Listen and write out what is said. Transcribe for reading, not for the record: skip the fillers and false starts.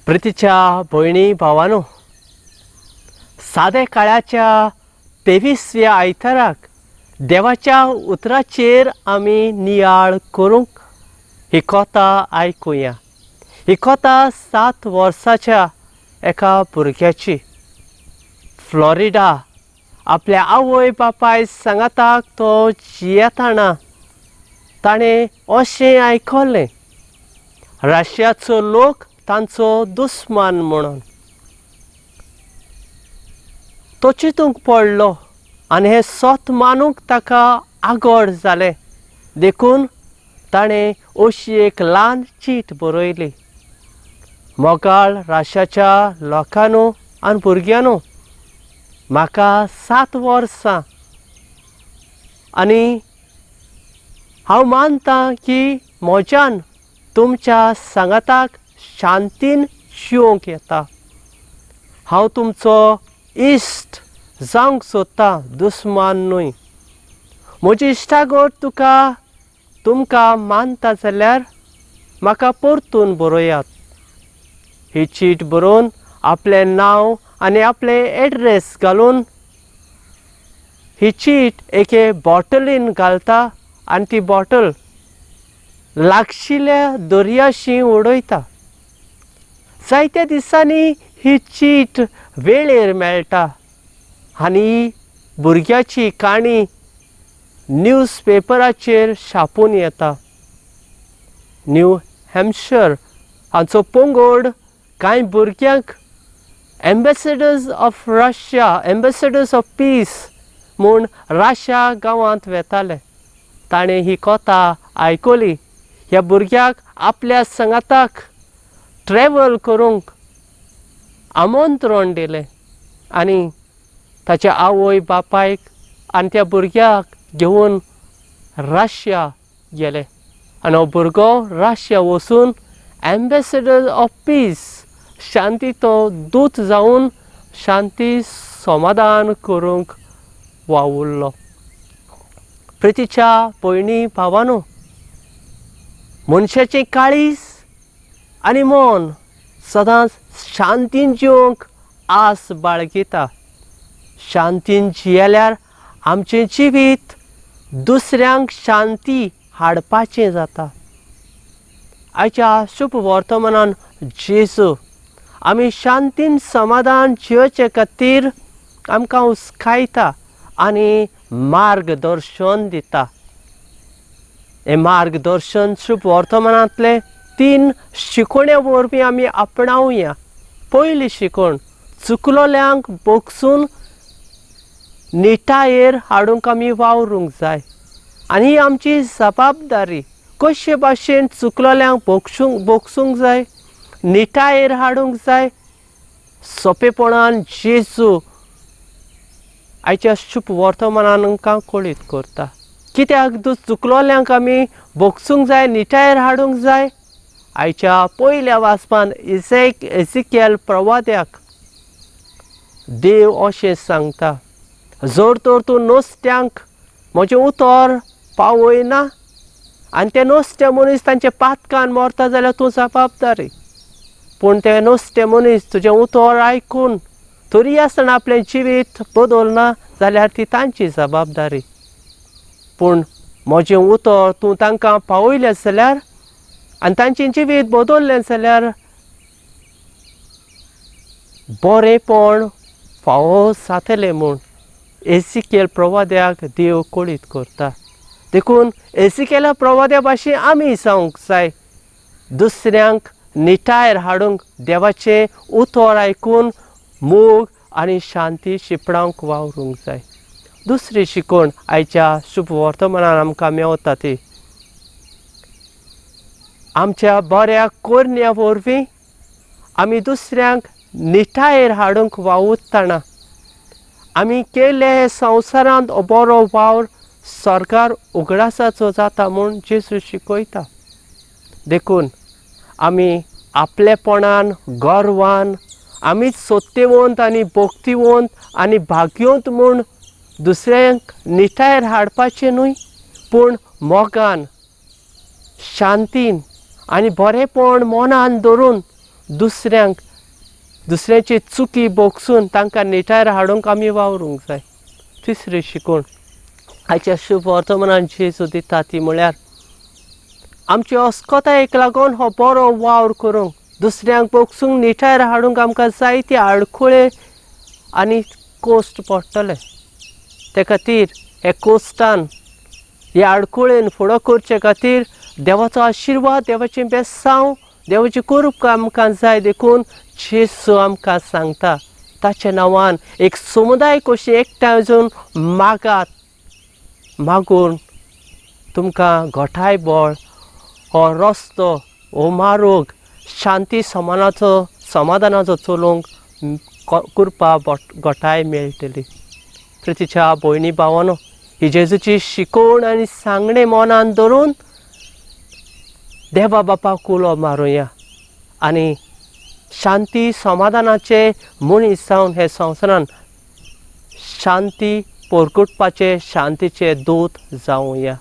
प्रितीच्या भयणी भावानो, सादे काळाच्या 23व्या आयताराक देवाच्या उतराचेर आमी नियाळ करूंक ही कथा आयकुया. ही कथा 7 वर्साच्या एका भुरग्याची. फ्लॉरिडा आपल्या आवय बापाय सांगाताक तो जियेताना ताणें अशें आयकलें, रशियाचो लोक तांचो दुस्मान म्हणून. तो चितूंक पडलो आनी हें सत मानूंक ताका आगोड जालें. देखून ताणें अशी एक ल्हान चीट बरयली. मोगाळ राशाच्या लोकांनो आनी भुरग्यांनो, म्हाका 7 वर्सां आनी हांव मानतां की म्हज्यान तुमच्या सांगाताक शांतीन जिवंक येता. हांव तुमचो इश्ट जावंक सोदतां, दुस्मान न्हय. म्हजी इश्टागत तुका तुमकां मानता जाल्यार म्हाका परतून बरयात. ही चीट बरोवन आपलें नांव आनी आपलें एड्रेस घालून ही चीट एके बॉटलीन घालता आनी ती बॉटल लागशिल्ल्या दर्याशी उडयता. जायत्या दिसांनी ही चीट वेळेर मेळटा आनी भुरग्याची काणी न्यूज पेपराचेर छापून येता. न्यू हॅम्पशर हांचो पंगड कांय भुरग्यांक ambassadors of Russia, ambassadors of peace म्हूण राशा गांवांत वेताले. ताणें ही कथा आयकली. ह्या भुरग्याक आपल्या सांगाताक ट्रॅवल करूंक आमंत्रण दिलें आनी ताच्या आवय बापायक आनी त्या भुरग्याक घेवन रशिया गेले. आनी हो भुरगो रशिया वचून एम्बेसेडर ऑफ पीस, शांती तो दूत जावन शांती समाधान करूंक वावुरलो. प्रितीच्या भयणी भावानो, मनशाचें काळीज आनी मन सदांच शांतीन जिवंक आस बाळगिता. शांतीन जियेल्यार आमचें जिवीत दुसऱ्यांक शांती हाडपाचें जाता. आयच्या शुभ वर्तमानान जेजू आमी शांतीन समाधान जियोचे खातीर आमकां हुस्कायता आनी मार्गदर्शन दिता. हें मार्गदर्शन शुभ वर्तमानांतले 3 शिकोवण्या वरवीं आमी आपणावया. पयली शिकोवण, चुकलोल्यांक बोगसून निटायेर हाडूंक आमी वावरूंक जाय आनी ही आमची जबाबदारी. कशे भाशेन चुकलोल्यांक बोगसूंक जाय, निटायेर हाडूंक जाय. सोंपेपणान जेजू आयच्या शुभ वर्तमानान आमकां कळीत करता. कित्याक चुकलोल्यांक आमी बोगसूंक जाय, निटायेर हाडूंक जाय. आयच्या पयल्या वाचपान एजिकेल प्रवाद्याक देव अशें सांगता, जर तर तूं नुस्त्यांक म्हजें उतर पावयना आनी ते नुस्ते मनीस तांचे पातकान मरता जाल्यार तूं जबाबदारी. पूण ते नुस्ते मनीस तुजें उतर आयकून तरी आसतना आपलें जिवीत बदलना जाल्यार ती तांची जबाबदारी. पूण म्हजें उतर तूं तांकां पावयलें जाल्यार आनी तांचें जिवीत बदललें जाल्यार बरेंपण फावो जातलें म्हूण एजिकेल प्रवाद्याक देव कळीत करता. देखून एजिकेला प्रवाद्या भाशेन आमी जावंक जाय. दुसऱ्यांक निटायर हाडूंक देवाचें उतर आयकून मोग आनी शांती शिंपडावंक वावरूंक जाय. दुसरी शिकोवण आयच्या शुभ वर्तमानान आमकां मेवता ती आमच्या बऱ्या करण्या वरवीं आमी दुसऱ्यांक निटायेर हाडूंक वावुरतना आमी केल्ले हे संवसारांत बरो वावर सरकार उगडासाचो जाता म्हूण जेजू शिकयता. देखून आमी आपलेपणान गर्वान आमीच सत्यवंत आनी भक्तिवंत आनी भाग्यवंत म्हूण दुसऱ्यांक निटायेर हाडपाचें न्हय, पूण मोगान, शांतीन आनी बरेंपण मनान धरून दुसऱ्यांक दुसऱ्याची चुकी भोगसून तांकां निटायर हाडूंक आमी वावरूंक जाय. तिसरी शिकवण आयच्या शुभ वर्तमानान जेजू दिता ती म्हळ्यार आमची अस्कतायेक लागून हो बरो वावर करूंक, दुसऱ्यांक भोगसूंक, निटायर हाडूंक आमकां जायते आडखळे आनी कोश्ट पडटले. ते खातीर हे कोश्टान, हे आडखळेन फुडो करचे खातीर देवाचो आशिर्वाद, देवाचें बेसांव, देवाची करूप आमकां जाय. देखून जेजू आमकां सांगता ताच्या नांवान एक समुदाय कशी एकठांय वचून मागात, मागून तुमकां घटाय बळ हो रस्तो, हो मार्ग शांती समानाचो समाधानाचो चलोवंक कृपा घटाय मेळटली. प्रितीच्या भयणी भावानो, ही जेजूची शिकवण आनी सांगणें मनान धरून देवा बापाक उलो मारुया आनी शांती समाधानाचे मनीस जावन हे संवसारान शांती परगटपाचे शांतीचे दूत जावया.